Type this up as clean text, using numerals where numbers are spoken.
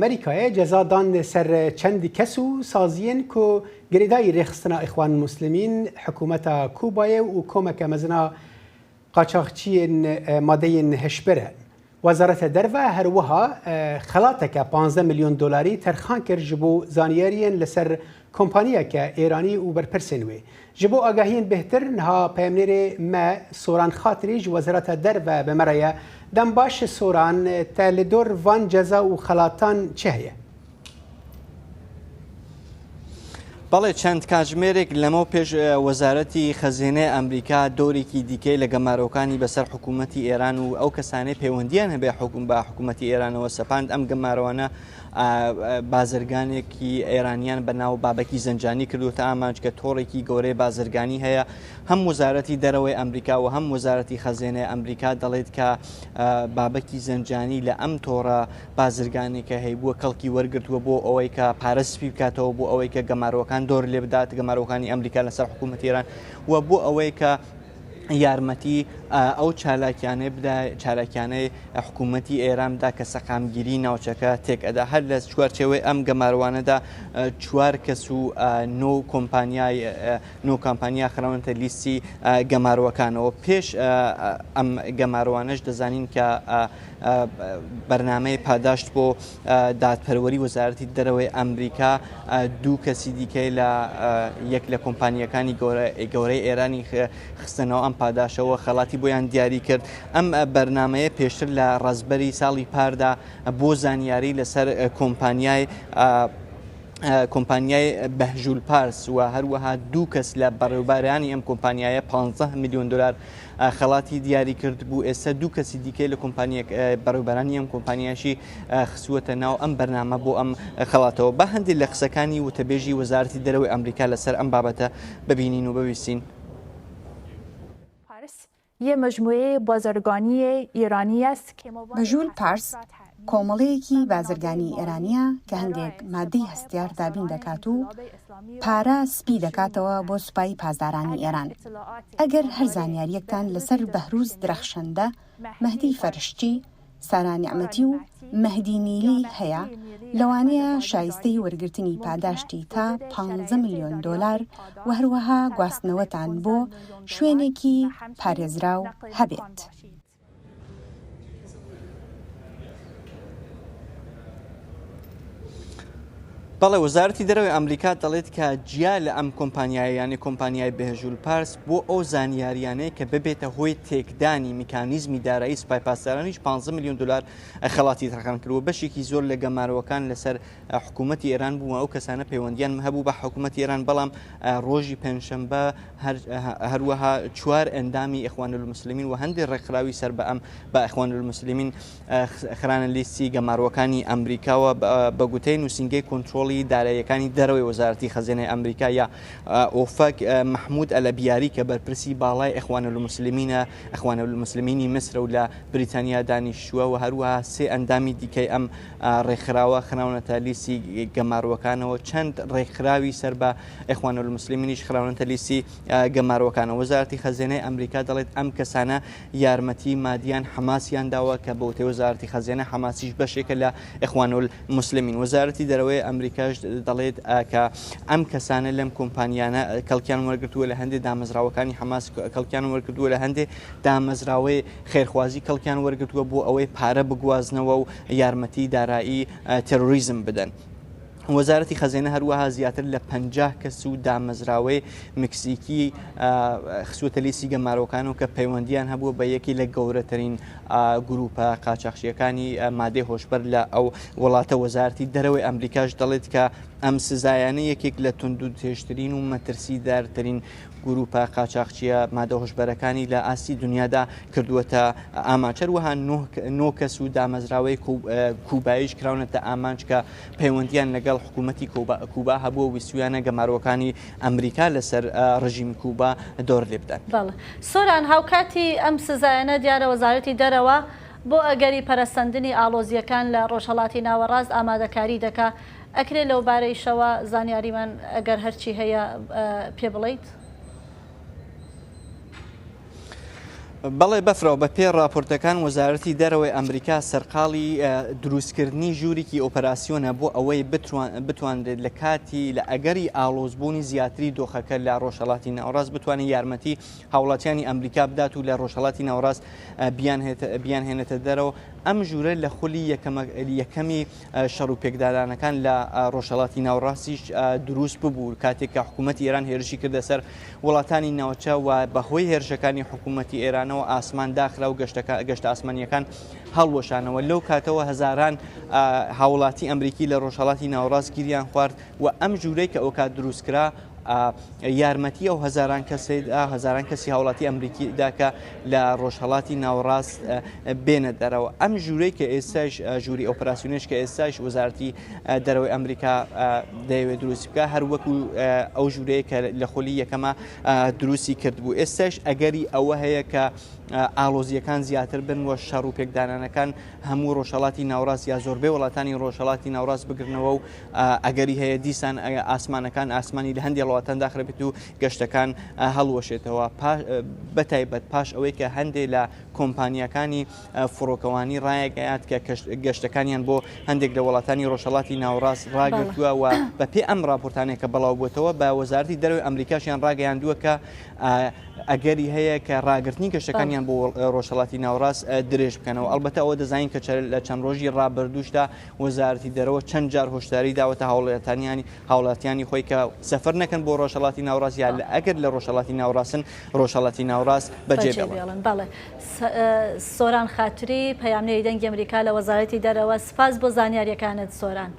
Amerîkayê ceza dan ser çend kes û saziyên ku girêdayî rêxistina Îxwan Muslimîn, hikûmeta Kubayê û komeke mezin a qaçaxçiyên madeyên hişbir in. Wezareta Derve her wiha xelateke 15 milyon dolarî terxan kir ji bo zanyariyên li ser kompaniyeke Êranî û berpirsên wê. Ji bo agahiyên bêhtir niha peyamnêrê me Soran Xatirî ji Wezareta Derve bi me re ye. Dem baş Soran, te li dor van ceza û xelatan çi heye? بەڵێ چەند کاتژمێرێک لەمەو پێش وەزارەتی خەزێنەی ئەمریکا دۆرێکی دیکەی لە گەمارۆکانی بەسەر حکوومەتی ئێران و ئەو کەسانەی پەیوەندیان هەبێ حکوم بە حکوومەتی ئێرانەوە سەپاند ئەم گەمارۆانە بازرگانێکی ئێرانیان بە ناو بابەکی زەنجانی کردوتە ئامانج کە تۆڕێکی گەورەی بازرگانی هەیە هەم وەزارەتی دەرەوەی ئەمریکا و هەم وەزارەتی خەزێنەی ئەمریکا دەڵێت کە بابەکی زەنجانی لە ئەم تۆڕە بازرگانێکە هەیبووە کەڵکی وەرگرتووە بۆ ئەوەی کە پارە سپی بکاتەوە بۆ ئەوەی کە گەمارۆکان دۆر لێ بدات گەمارۆکانی ئەمریکا لەسەر حکوومەتی ئێران و بۆ ئەوەی کە یارمەتی ئەو چالاکیانەی بدا چالاکیانەی حکوومەتی ئێران بدا کە سەقامگیری ناوچەکە تێک ئەدا هەر لە چوارچێوەی ئەم گەمارۆوانەدا چوار کەس و نۆ کۆمپانیای نۆ کامپانیا خراونەتە لیستی گەمارۆوەکانەوە پێش ئەم گەمارۆوانەش دەزانین کە بەرنامەی پاداشت بۆ دادپەروەری وەزارەتی دەرەوەی ئەمریکا دوو کەسی دیکەی لە یەک لە کۆمپانیەکانی گەورەی ئێرانی خستنەوە ئەم پاداشەوە خەڵاتی بۆیان دیاری کرد ئەم بەرنمەیە پێشتر لە ڕەزبەری ساڵی پاردا بۆ زانیاری لەسەر کۆمپانیای کۆمپانیای بەهژول پارس و هەروەها دوو کەس لە بەڕێوبەرانی ئەم کۆمپانیایە 15 میلیۆن دلار خەڵاتی دیاری کردبوو، ئێستا دوو کەسی دیکەی لە کۆمپانیەک بەڕێوبەرانی ئەم کۆمپانیاشی خستووەتە ناو ئەم بەرنامە بۆ ئەم خەڵاتەوە. با هەندێک لە قسەکانی وتەبێژی وەزارەتی دەرەوەی ئەمریکا لەسەر ئەم بابەتە ببینین و ببیستین. بەژوول پارس کۆمەڵەیەکی بازرگانی ئێرانییە کە هەندێک ماددەی هەستیار دابین دەکات و پارە سپی دەکاتەوە بۆ سوپای پاسدارانی ئێران. ئەگەر هەر زانیارییەکتان لەسەر بەهروز درەخشەندە، مەهدی فەرشچی، سارا نیعمەتی و مەهدی نیلی هەیە، لەوانەیە شایستەی وەرگرتنی پاداشتی تا پانزە ملیۆن دۆلار و هەروەها گواستنەوەتان بۆ شوێنێکی پارێزراو هەبێت. بەڵێ وەزارەتی دەرەوەی ئەمریکا دەڵێت کە جیا لە ئەم کۆمپانیایە یانێ کۆمپانیای بێژول پارس بۆ ئەو زانیاریانەی کە ببێتە هۆی تێکدانی میکانیزمی دارایی سوپای پاسدارانیش 15 میلیۆن دلار خەڵاتی تەرخان کردووە بەشێکی زۆر لە گەمارەوەکان لەسەر حکوومەتی ئێران بوو ئەو کەسانە پەیوەندیان هەبوو بە حکوومەتی ئێران بەڵام ڕۆژی پێنجشەنبە هەروەها چوار ئەندامی ئیخوانولموسلمین و هەندێک ڕێکخراوی سەر بە ئەم بە ئیخوانولموسلمین خرانە لیستی گەمارۆکانی ئەمریکاوە بە گوتەی نووسینگەی کۆنترۆڵی داراییەکانی دەرەوەی وەزارەتی خەزێنەی ئەمریکا یا ئۆفەک مەحمود ئەلەبیاری کە بەرپرسی باڵای ئیخوانولموسلمینە ئیخوانولموسلمینی میسرە و لە بریتانیا دانیشتووە و هەروەها سێ ئەندامی دیکەی ئەم ڕێکخراوە خراونەتە لیستی گەمارۆکانەوە چەند ڕێکخراوی سەر بە ئیخوانولموسلمینیش خراونەتە لیستی گەمارۆکانەوە. وەزارەتی خەزێنەی ئەمریکا دەڵێت ئەم کەسانە یارمەتی مادیان حەماسیان داوە کە بە وتەی وەزارەتی خەزێنە حەماسیش بەشێکە لە ئیخوانولموسلمین. وەزارەتی دەرەوەی ئەمریکاش دەڵێت کە ئەم کەسانە لەم کۆمپانیانە کەڵکیان وەرگرتووە لە هەندێک دامەزراوەکانی حەماس کەڵکیان وەرگرتووە لە هەندێک دامەزراوەی خێرخوازی کەڵکیان وەرگرتووە بۆ ئەوەی پارە بگوازنەوە و یارمەتی دارایی تێرۆریزم بدەن. وەزارەتی خەزێنە هەروەها زیاتر لە 50 کەس و دامەزراوەی مکسیکی خستووەتە لیستی گەمارۆکان و کە پەیوەندیان هەبووە بە یەکی لە گەورەترین گروپە قاچاخچیەکانی مادەی هۆشبەر لە ئەو وڵاتە وەزارەتی دەرەوەی ئەمریکاش دەڵێت کە ئەم سزایانە یەکێک لە توندوتێژترین و مەترسیدارترین گروپە قاچاخچییە مادە هۆشبەرەکانی لە ئاستی دنیادا کردووەتە ئامانج. هەروەها نۆ کەس و دامەزراوەی کوباییش کراونەتە ئامانج کە پەیوەندییان لەگەڵ حکوومەتی کوبا هەبووە و ویستوویانە گەمارۆکانی ئەمریکا لەسەر ڕژیمی کوبا دۆر لێ بدەن. بەڵێ سۆران، هاوکاتی ئەم سزایانە دیارە وەزارەتی دەرەوە بۆ ئەگەری پەرەسەندنی ئاڵۆزییەکان لە ڕۆژهەڵاتی ناوەڕاست ئامادەکاری دەکا، ئەکرێ لەوبارەیشەوە زانیاریمان ئەگەر هەرچی هەیە پێ بڵێیت؟ بەڵێ بەفرەوە بە پێی ڕاپۆرتەکان وەزارەتی دەرەوەی ئەمریکا سەرقاڵی دروستکردنی ژوورێکی ئۆپەراسیۆنە بۆ ئەوەی بتوانرێت لە کاتی لە ئەگەری ئاڵۆزبوونی زیاتری دۆخەکە لە ڕۆژهەڵاتی ناوەڕاست بتوانێت یارمەتی هاوڵاتیانی ئەمریکا بدات و لە ڕۆژهەڵاتی ناوەڕاست بیانهێنێتە دەرەوە. ئەم ژوورە لە خولی یەکەمی شەڕ و پێکدادانەکان لە ڕۆژهەڵاتی ناوەڕاستیش دروست ببوو کاتێک کە حکوومەتی ئێران هێرشی کردە سەر وڵاتانی ناوچە و بەهۆی هێرشەکانی حکوومەتی ئێرانەوە ئاسمان داخرا و گەشتە ئاسمانیەکان هەڵوەشانەوە لەو کاتەوە هەزاران هاوڵاتی ئەمریکی لە ڕۆژهەڵاتی ناوەڕاست گیریان خوارد و ئەم ژوورەی کە ئەوکات دروستکرا یارمەتی ئەو هەزاران کەسەی دا هەزاران کەسی هاوڵاتی ئەمریکی دا کە لە ڕۆژهەڵاتی ناوەڕاست بێنە دەرەوە. ئەم ژوورەی کە ئێستاش ژووری ئۆپەراسیۆنێش کە ئێستاش وەزارەتی دەرەوەی ئەمریکا دەیەوێت دروستی بکە هەر وەکو ئەو ژوورەیە کە لە خولی یەکەمە دروستی کردبوو. ئێستاش ئەگەری ئەوە هەیە کە ئاڵۆزییەکان زیاتر بن و شەڕ و پێکدانانەکان هەموو ڕۆژهەڵاتی ناوەڕاست یا زۆربەی وڵاتانی ڕۆژهەڵاتی ناوەڕاست بگرنەوە و ئەگەری هەیە دیسان ئاسمانەکان ئاسمانی لە هەندێک وڵاتان داخرابێت و گەشتەکان هەڵوەشێتەوە بەتایبەت پاش ئەوەی کە هەندێک لە کۆمپانیاکانی فڕۆکەوانی ڕایەگەیاند کە گەشتەکانیان بۆ هەندێک لە وڵاتانی ڕۆژهەڵاتی ناوەڕاست ڕاگرتووە و بەپێی ئەم ڕاپۆرتانەی کە بڵاو بووەتەوە بە وەزارەتی دەرەوەی ئەمریکاشیان ڕاگەیاندووە کە ئەگەری هەیە کە ڕاگرتنی گەشتەکانیان بۆ ڕۆژهەڵاتی ناوەڕاست درێژ بکەنەوە ئەڵبەتە ئەوە دەزانین کە لە چەند ڕۆژی ڕابردووشدا وەزارەتی دەرەوە چەند جار هۆشداری داوەتە هاوڵاتیانی هاوڵاتیانی خۆی کە سەفەر نەکەن بۆ ڕۆژهەڵاتی ناوەڕاست یا ئەگەر لە ڕۆژهەڵاتی ناوەڕاستن ڕۆژهەڵاتی ناوەڕاست بەجێ بێڵن. بەڵێ سۆران خاتری پەیامنێری دەنگی ئەمریکا لە وەزارەتی دەرەوە سپاس بۆ زانیاریەکانت سۆران.